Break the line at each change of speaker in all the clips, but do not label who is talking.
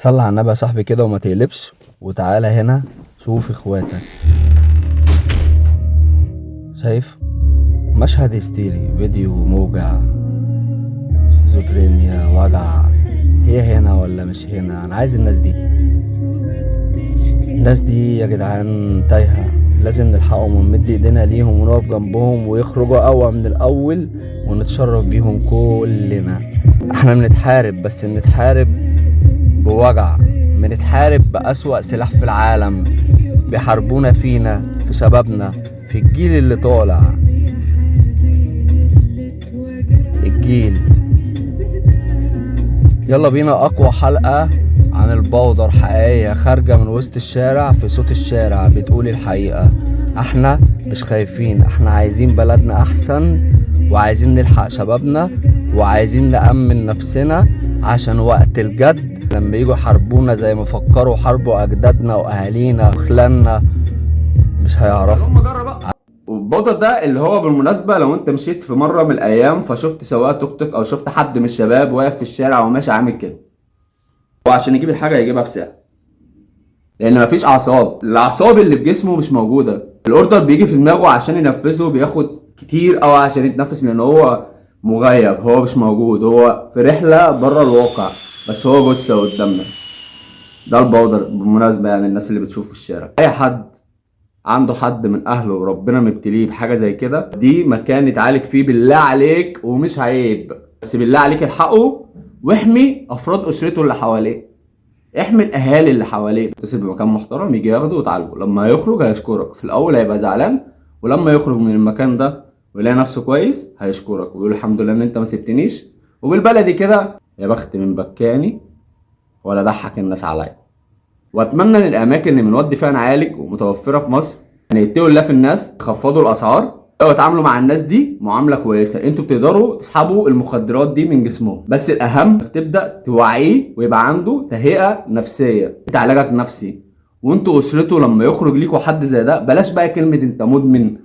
صلي على النبي يا صاحبي كده وما تقلبش، وتعالى هنا شوف اخواتك. شايف مشهد هستيري، فيديو موجع، شيزوفرينيا، وجع. هي هنا ولا مش هنا؟ انا عايز الناس دي، الناس دي يا جدعان تايهة، لازم نلحقهم ونمد ايدينا ليهم ونقف جنبهم ويخرجوا اقوى من الاول ونتشرف بيهم كلنا. احنا بنتحارب، بس بنتحارب بوجع، بنتحارب بأسوأ سلاح في العالم. بيحاربونا فينا، في شبابنا، في الجيل اللي طالع، الجيل. يلا بينا اقوى حلقة عن البودر حقيقية خارجة من وسط الشارع في صوت الشارع بتقول الحقيقة. احنا مش خايفين، احنا عايزين بلدنا احسن، وعايزين نلحق شبابنا، وعايزين نأمن نفسنا عشان وقت الجد لما يجوا يحاربونا زي ما فكروا حاربوا اجدادنا واهالينا وخلاننا مش هيعرفوا.
والبودر ده اللي هو بالمناسبة لو انت مشيت في مرة من الايام فشفت سواق توك توك او شفت حد من الشباب واقف في الشارع وماشي عامل كده، وعشان يجيب الحاجة يجيبها في ساعة، لان مفيش اعصاب، الاعصاب اللي في جسمه مش موجودة. ال order بيجي في دماغه عشان ينفذه بياخد كتير قوي عشان يتنفس، لان هو مغيب، هو مش موجود، هو في رحلة بره الواقع، بس هو جثة قدامنا. ده البودر بالمناسبة، يعني الناس اللي بتشوف في الشارع، اي حد عنده حد من اهله وربنا مبتليه بحاجة زي كده، دي مكان يتعالج فيه بالله عليك، ومش عيب، بس بالله عليك الحقه واحمي افراد اسرته اللي حواليه، احمي الاهالي اللي حواليه. اتصل بمكان محترم يجي ياخده وتعالجه، لما يخرج هيشكرك. في الاول هيبقى زعلان، ولما يخرج من المكان ده ويلاقي نفسه كويس هيشكرك ويقول الحمد لله ان انت ما سبتنيش. وبالبلدي كده، يا بخت من بكاني ولا ضحك الناس عليا. واتمنى ان الاماكن اللي بنودي فيها نعالج ومتوفره في مصر يعني يتقوا الله في الناس، يخفضوا الاسعار، ويتعاملوا مع الناس دي معاملة كويسة. انتوا بتقدروا تسحبوا المخدرات دي من جسمهم، بس الاهم تبدا توعيه ويبقى عنده تهيئة نفسية، انت علاجك نفسي وانتوا اسرته. لما يخرج ليكوا حد زي ده بلاش بقى كلمة انت مدمن،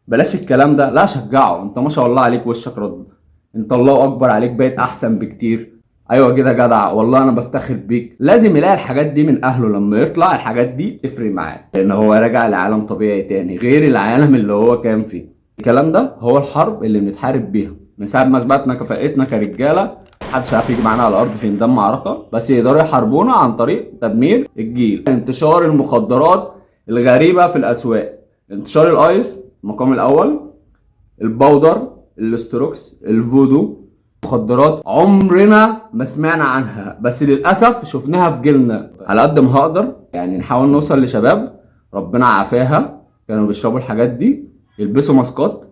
بلاش الكلام ده، لا شجعه، انت ما شاء الله عليك وشك رد، انت الله اكبر عليك، بقيت احسن بكتير، ايوه كده جدع، والله انا بفتخر بيك. لازم يلاقي الحاجات دي من اهله، لما يطلع الحاجات دي بتفرق معاه، لان هو راجع لعالم طبيعي تاني غير العالم اللي هو كان فيه. الكلام ده هو الحرب اللي بنتحارب بيها من ساعة ما اثبتنا كفاءتنا كرجاله، محدش عارف يجي معانا على الارض في ميدان معركة، بس يقدروا يحاربونا عن طريق تدمير الجيل، انتشار المخدرات الغريبة في الاسواق، انتشار الايس المقام الاول، البودر، الاستروكس، الفودو، مخدرات عمرنا ما سمعنا عنها بس للاسف شفناها في جيلنا. على قد ما هقدر يعني نحاول نوصل لشباب ربنا عافاها كانوا بيشربوا الحاجات دي، يلبسوا ماسكات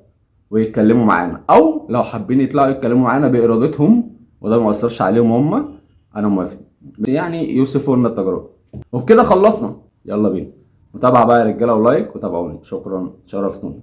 ويتكلموا معانا، او لو حابين يطلعوا يتكلموا معانا بارادتهم وده ما يأثرش عليهم هم، انا موافق، يعني يوصفوا لنا التجربة. وبكده خلصنا، يلا بينا متابعه بقى يا رجاله، و like وتابعوني. شكرا، شرفتوني.